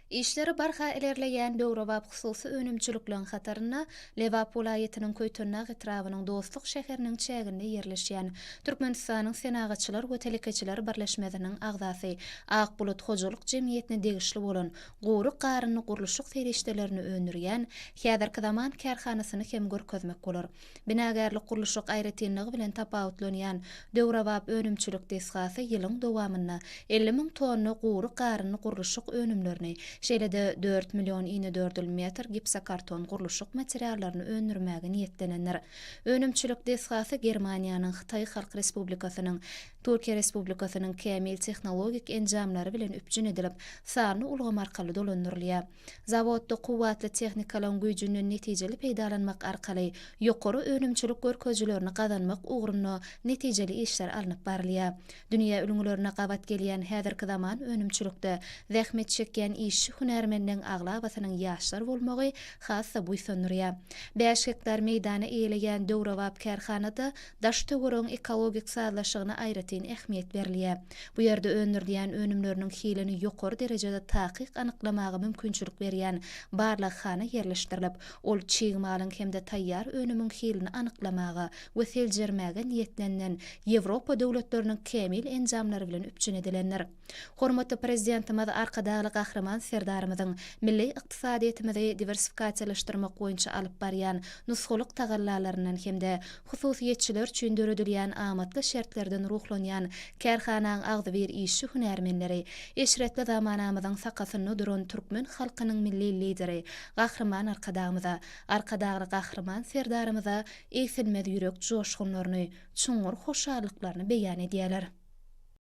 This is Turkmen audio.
Işleri barha ilerleýän döwrebap hususy önümçilikleriň hatarynda Lebap welaýatynyň Köýtendag etrabynyň Dostluk şäheriniň çäginde ýerleşýän Türkmenistanyň Senagatçylar we telekeçiler birleşmesiniň agzasy Ak bulut hojalyk jemgyýetine degişli bolan gury garyndy gurluşyk serişdelerini öndürýän häzirki zaman kärhanasyny hem görkezmek bolar. Binagärlik-gurluşyk aýratynlygy bilen tapawutlanýan döwrebap önümçilik desgasy ýylyň dowamynda 50 müň tonna gury garyndy gurluşyk önümlerini, şeýle-de 4 million inedördül metr gipsokarton gurluşyk materiallaryny öndürmäge niýetlenendir. Önümçilik desgasy Germaniýanyň, Hytaý Halk Respublikasynyň, Türkiýe Respublikasynyň kämil tehnologik enjamlary bilen üpjün edilip, sanly ulgam arkaly dolandyrylýar. Zawodda kuwwatly tehnikalaryň güýjünden netijeli peýdalanmak arkaly ýokary önümçilik görkezijilerini gazanmak ugrunda netijeli işler alnyp barylýar. Dünýä ülňülerine gabat gelýän häzirki zaman önümçilikde zähmet çekýän işçi-hünärmenleň aglabasynyň ýaşlar bolmagy has-da buýsandyrýar. Bäş gektar meýdany eýeleýän döwrebap kärhanada daş-töweregiň ekologik sazlaşygyna aýratyn ähmiýet berilýär. Bu ýerde öndürilýän önümleriniň hilini ýokary derejede takyk anyklamaga mümkinçilik berýän barlaghana ýerleşdirilip, ol çig malyň hem-de taýýar önümiň hilini anyklamaga we seljermäge niýetlenilen Ýewropa döwletleriniň kämil enjamlary bilen üpjün edilendir. Hormatly Prezidentimiz Arkadagly Gahryman Serdarymyzyň milli ykdysadyýetimizi diwersifikasiýalaşdyrmak boýunça alyp barýan nusgalyk tagallalaryndan hem-de hususyýetçiler üçin döredilýän amatly şertlerden ruhlanýan kärhanaň agzybir işçi-hünärmenleri eşretli zamanamyzyň sakasynda duran türkmen halkynyň Milli Lideri Gahryman Arkadagymyza, Arkadagly Gahryman Serdarymyza egsilmez ýürek joşgunlaryny, çuňňur hoşallyklaryny beýan edýärler.